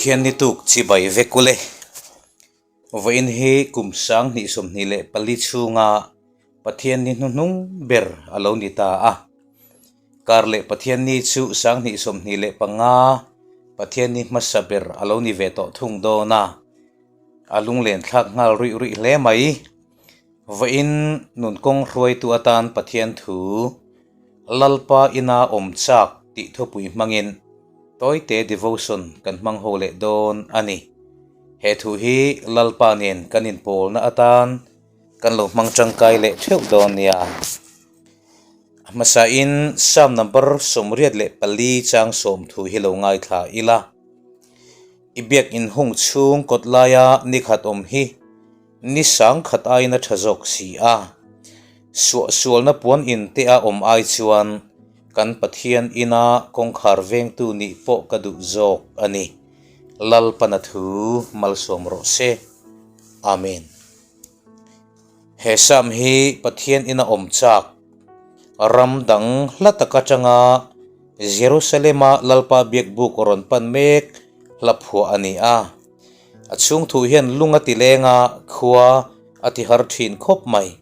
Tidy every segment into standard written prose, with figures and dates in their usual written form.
Pathian ni tuk chibai vek ule. Vawiin hi kum 2024 chhunga Pathian ni hnuhnung ber a lo ni ta a. Kar leh Pathian ni chu 2025 Pathian ni hmasa ber a lo ni ve tawh thung dawn a. A lunglen thlak nghal ruih ruih hle mai. Vawiin nun kawng hruaitu atan Pathian thu Lalpa ina awm chak tih thupui hmangin tawite devotion kan hmang ho leh dawn a ni. He thu hi Lalpa nen kan inpawlna atan kan lo hmang tangkai leh theuh dawn nia. A hmasain Psalm number 84 chang sawm thu hi lo ngaithla ila. I biak inhung chhung kawt laia ni khat awm hi ni sang khat aiin a tha zawk si a. Suahsualna puan in te a awm ai chuan kan Pathian ina kawngkhar vengtu nih pawh ka duh zawk a ni. Lalpana thu malsawm rawh se. Amen. He Psalm hi Pathian ina awm chak ram dang hla tak atanga Jerusalema Lalpa biakbuk rawn pan mek hla phuah a ni a. A chhung thu hian lung a ti leng a, khua a ti har thin khawp mai.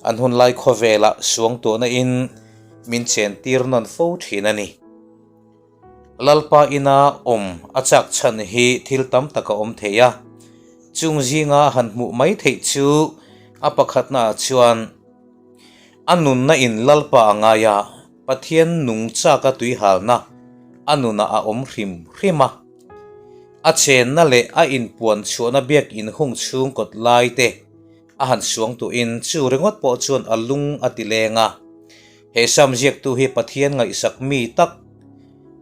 An hun lai khawvelah suangtuahna in min chen tir nawn fo thin a ni. Lalpa ina awm a chak chhan hi thil tam tak a awm thei a, chung zinga han hmuh mai theih chu a pakhatnaah chuan a nunna in Lalpa a ngai a, Pathian nung chaka tuihalna a nunah a awm hrim hrim a. A chenna leh a inpuan chhuahna biakin hung chhung kawt lai te a han suang tuhin chu ringawt pawh chuan a lung a ti leng a. He Sam ziaktu hi Pathian ngaihsak mi tak,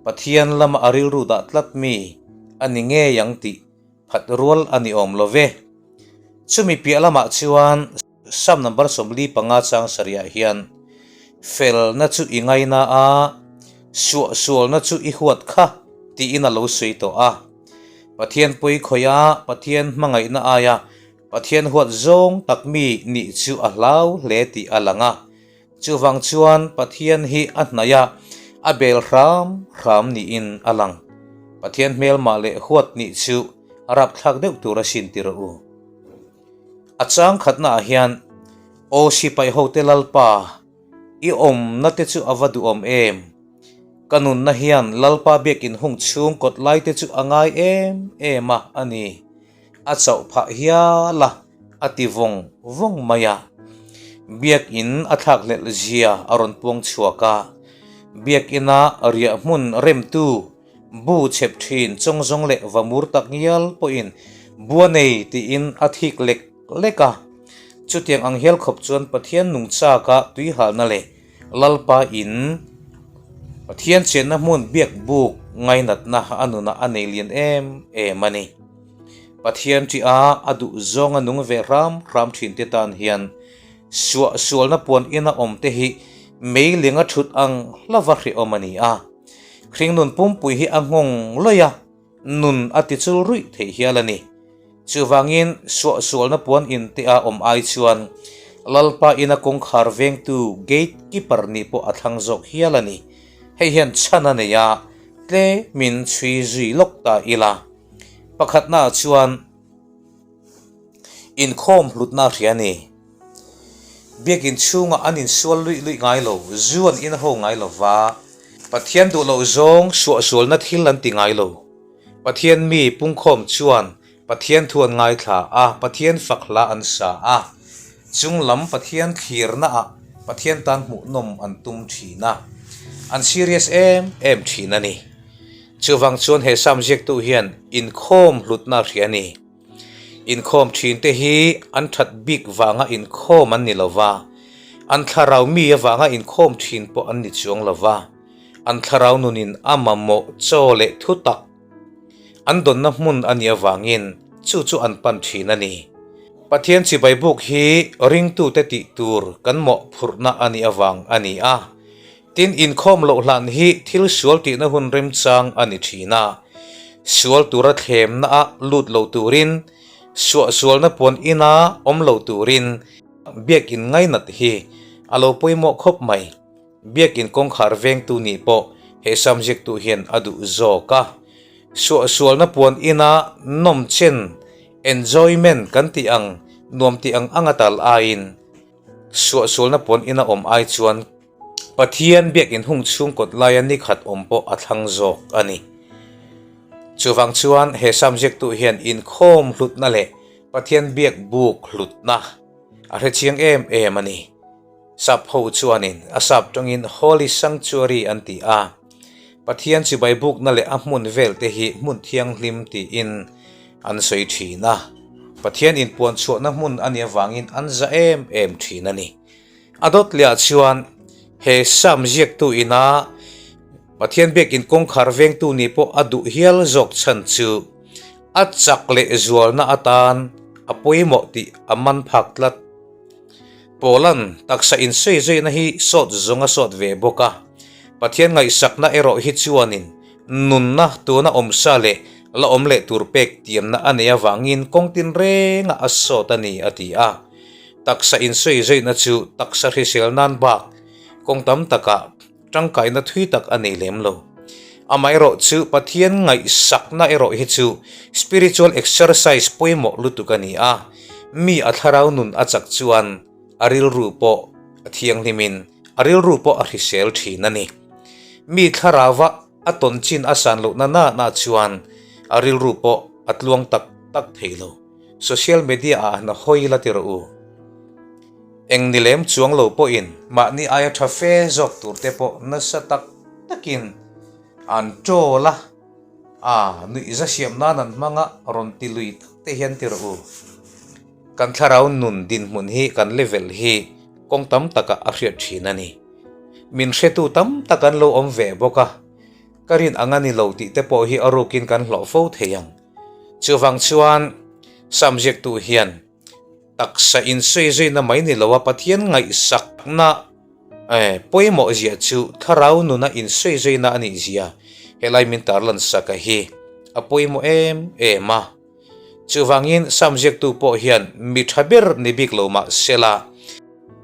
Pathian lama a rilru dah tlat mi a ni ngei ang tih phat rual a ni awm lo ve. Chumi piah lamah chuan Sam number 45 chang sarihah hian felna chu i ngaina a, suahsualna chu i huat kha tiin a lo sawi tawh a. Pathian pawi khawih a, Pathian hmangaihna aia Pathian huat zawng tak mi nih chu a hlau hle tih a lang a. Chuvang chuan Pathian hi a hnaih a, a bel hram hram niin a lang. Pathian hmelmah leh huat nih chu a rapthlak deuh tur a sin ti rawh u. A chang khatnaah hian, Aw sipai hote Lalpa, i awmna te chu a va duhawm em? Ka nunna hian Lalpa biakin hung chhung kawt lai te chu a ngai em em a a ni. A chauh phah hial a, a ti vawng vawng mai a. Biakin a thlakhlelh zia a rawn puang chhuak a. Biakina riah hmun remtu Bu chhep thin chawngzawng leh va mur tak ngial pawhin bua nei tiin a thik lek lek a. Chutiang ang hial khawp chuan Pathian nung chaka tuihalna leh Lalpa in Pathian chenna hmun biak buk ngainatna a nunah a nei lian em em a ni. Pathian ṭih a a duh zawnga nung ve hram hram thin te tan hian suahsualna puan ina awm te hi meilinga thut ang hlava hrehawm a ni a. Hringnun pumpui hi a nghawng lawih a, nun a ti chul ruih theih hial a ni. Chuvangin suahsualna puan in te a awm ai chuan Lalpa ina kawngkhar vengtu gate keeper nih pawh a thlang zawk hial a ni. Hei hian chhan a nei a, tlemin chhui zui lawk ta ila. Pakhatnaah chuan inkhawm hlutna a hria a ni. Biakin chhungah an insual luih luih ngai lo, zu an in ho ngai lo va, Pathian duh loh zawng suahsualna thil an ti ngai lo. Pathian mi pungkhawm chuan Pathian thu an ngaithla a, Pathian fak hla an sa a, chung lam Pathian thlirnaah Pathian tan hmuhnawm an tum thin a, an serious em em thin a ni. Chuvang chuan he Psalm ziaktu hian inkhawm hlutna a hria a ni. Inkhawm thinte hi an that bik vanga inkhawm an ni lo va, an thlarau mi avanga inkhawm thin pawh an ni chuang lo va, an thlarau nunin a mamawh chaw leh thu tak an dawnna hmun a nih avangin chu chu an pan thin a ni. Pathian chibai buk hi ringtute tih tur kan mawhphurhna a nih avang a ni a. Tin, inkhawm loh hlan hi thil sual tihna hun remchang a ni thin a. Sual tura thlemna ah lut lo turin, suahsualna puan ina awm lo turin biakin ngainat hi a lo pawimawh khawp mai. Biakin kawngkhar vengtu nih pawh he Sam ziaktu hian a duh zawk a. Suahsualna puan ina nawmchen, enjoyment, kan tih ang nuam tih ang anga tal aiin suahsualna puan ina awm ai chuan Pathian biakin hung chhung kawt laia ni khat awm pawh a thlang zawk a ni. Chuvang chuan he Sam ziaktu hian inkhawm hlutna leh Pathian biak buk hlutna a hre chiang em em a ni. Sap ho chuanin a sap tawngin Holy Sanctuary an ti a, Pathian chibai bukna leh a hmun vel te hi hmun thianghlim tiin an sawi thin a, Pathian inpuan chhuahna hmun a nih avangin an za em em thin a ni. A dawt lehah chuan he Sam ziaktu ina Pathian biakin kawngkhar vengtu nih pawh a duh hial zawk chhan chu a chak leh zualna atan a pawimawh tih a man phak tlat. Pawlan taksa insawizaina hi sawt zawng a sawt ve bawk a, Pathian ngaihsakna erawh hi chuanin nunna tuna awmsa leh la awm leh tur pek tiamna a nei avangin kawng tinrengah a sawt a ni, a ti a. Taksa insawizaina chu taksa hrisel nan bak kawng tam takah tangkaina thui tak a nei lem lo. Amaherawh chu Pathian ngaihsakna erawh hi chu spiritual exercise pawimawh lutuk a ni a, mi a thlarau nun a chak chuan a rilru pawh a thianghlimin a rilru pawh a hrisel thin a ni. Mi thlarauva a tawn chin a san lohna nana chuan a rilru pawh a tluang tak tak thei lo. Social media ah na hawi la ti rawh u. Eng ni lem chuang lo pawhin mahni aia tha fe zawk tur te pawh nasa tak takin an tawl a, a nuihza siam nan an hmang a, rawn ti lui tak te hian ti rawh u. Kan thlarau nun dinhmun hi kan level hi kawng tam takah a hriat thin a ni. Min hretu tam tak an lo awm ve bawk a, ka rin ang a ni lo tih te pawh hi a rukin kan hlawh fo thei ang. Chuvang chuan Sam ziaktu hian Taksa insawizaina mai ni loa Pathian ngaihsakna pawimawh zia chu thlarau nuna insawizaina a nih zia helai min tarlan saka hi a pawimawh em em a. Chuvangin Sam ziaktu pawh hian mi tha ber ni bik lo mah sela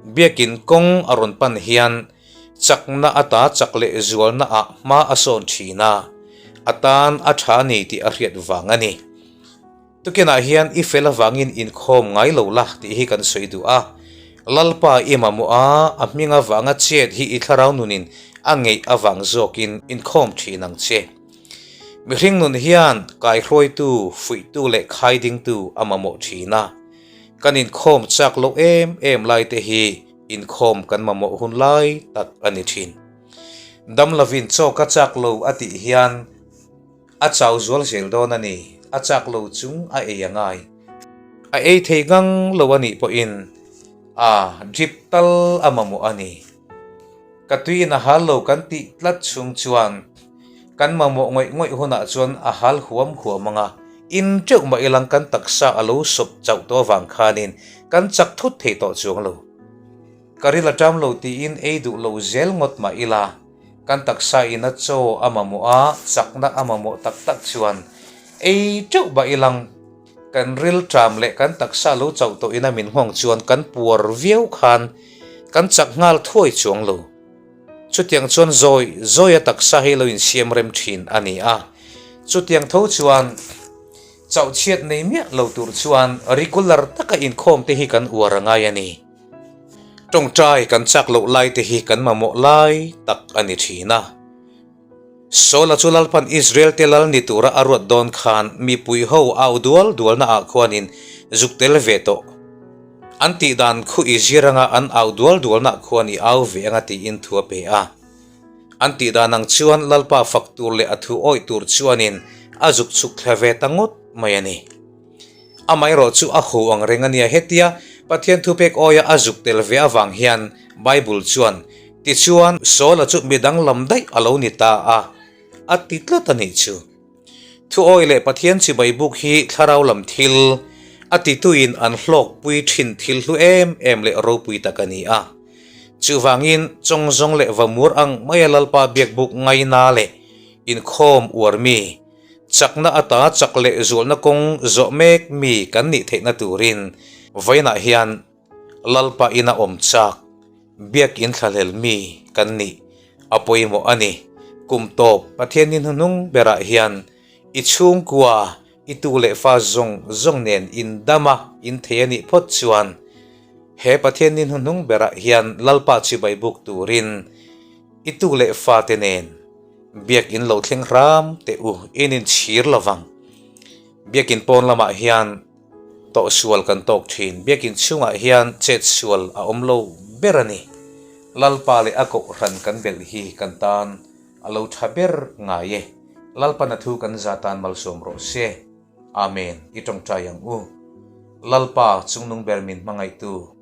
biakin kawng a rawn pan hian chakna ata chak leh zualna ah hma a sawn thin a, a tan a tha a ni tih a hriat vang a ni. Tukinah hian i fel avangin inkhawm ngai lo la tih hi kan sawi duh a. Lalpa i mamawh a, a hming avanga chet hi i thlarau nunin a ngeih avang zawkin inkhawm thin ang che. Mihring nun hian kaihruaitu, fuihtu leh khaidingtu a mamawh thin a. Kan inkhawm chak loh em em lai te hi inkhawm kan mamawh hun lai tak a ni thin. Dam lovin chaw ka chak lo a tih hian, A chau zual zel dawn a ni, a chak lo chung a ei a ngai. A ei thei ngang lo a nih pawhin a drip tal a mamawh a ni. Ka tuiin a hal lo kan tih tlat chhung chuan kan mamawh ngawih ngawih hunah chuan a hal huam huam ang a, in teuh mah ilang kan taksa a lo sawp chauh tawh avang khanin kan chak thut thei tawh chuang lo. Ka ril a ṭam lo tiin ei duh lo zel ngawt mah ila, Kan taksa in a chaw a mamawh a, chakna a mamawh tak tak chuan ei teuh bah ilang. Kan ril ṭam leh kan taksa lo chauh tawh ina min nghawng chuan kan puar viau khan kan chak nghal thuai chuang lo. Chutiang chuan zawi zawi a taksa hi lo insiam rem thin a ni a. Chutiang tho chuan chauh chhiat nei miah lo tur chuan regular taka inkhawm te hi kan uar a ngai a ni. Tawngtai kan chak loh lai te hi kan mamawh lai tak a ni thin a. Saula chu Lalpan Israel te lal ni tura a ruat dawn khan mipui ho au dual dualna ah khuanin zuk tel ve tawh. An tih dan khu i zir anga an au dual dualna khuan i au ve anga tiin thu a pe a. An tih dan ang chuan Lalpa fak tur leh a thu awih tur chuanin a zuk chhuk thla ve ta ngawt mai a ni. Amaherawh chu a ho ang reng a nia. Hetia Pathian thupek awia a zuk tel ve avang hian Bible chuan, Tichuan, Saula chu mi danglam daih a lo ni ta a, a ti tlat a nih chu. Thu awi leh Pathian chibai buk hi thlarau lam thil, a tituin an hlawkpui thin thil hlu em em leh ropui tak a ni a. Chuvangin, chawngzawng leh vamur ang maia Lalpa biakbuk ngaina leh inkhawm uar mi, Chakna ata chak leh zualna kawng zawh mek mi kan nih theihna turin vawiinah hian Lalpa ina awm chak, biakin thlahlel mi kan nih a pawimawh a ni. Kum tawp Pathian ni hnuhnung berah hian I chhungkua, i tu leh fa zawng zawng nen in dam a, in thei a nih phawt chuan he Pathian ni hnuhnung berah hian Lalpa chibai buk turin i tu leh fate nen biakin lo thleng hram teh u, in inchhir lovang. Biakin pawn lamah hian tawh sual kan tawk thin. Biakin chhungah hian chet sual a awm lo ber a ni. Lalpa leh a kohhran kan belh hi kan tan a lo tha ber ngai e. Lalpan a thu kan za tan malsawm rawh se. Amen. I tawngtai ang u. Lalpa chungnung ber min hmangaihtu.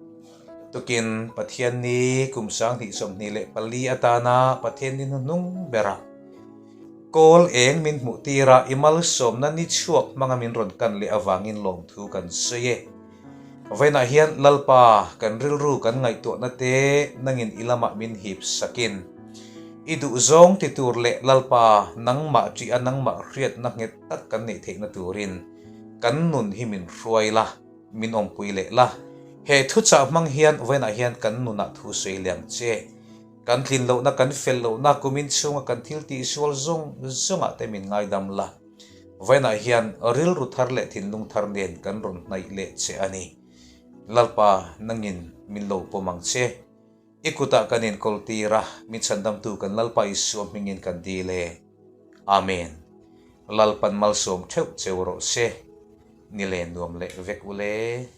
Tukin Pathian ni kum 2024 atana Pathian ni hnuhnung berah Kawl eng min hmuh tir a, i malsawmna ni chhuak hmanga min rawn kan leh avangin lawmthu kan sawi e. Vawiinah hian Lalpa, kan rilru kan ngaihtuahna te nangin i lamah min hip sakin, i duhzawng ti tur leh Lalpa, nangmah ṭih a nangmah hriatna nghet tak kan neih theihna turin kan nun hi min hruai la, min awmpui leh la. He thuchah hmang hian vawiinah hian kan nunah thu sawi leh ang che. Kan tlin lohna, kan fel lohna, kumin chhunga kan thil tihsual zawng zawngah te min ngaidam la. Vawiinah hian rilru thar leh thinlung thar nen kan rawn hnaih leh che a ni. Lalpa, nangin min lo pawm ang che. I kutah kan inkawl tir a, min chhandamtu kan Lalpa Isua hmingin kan dil e. Amen. Lalpan malsawm theuh cheu rawh se. Ni le nuam leh vek u le.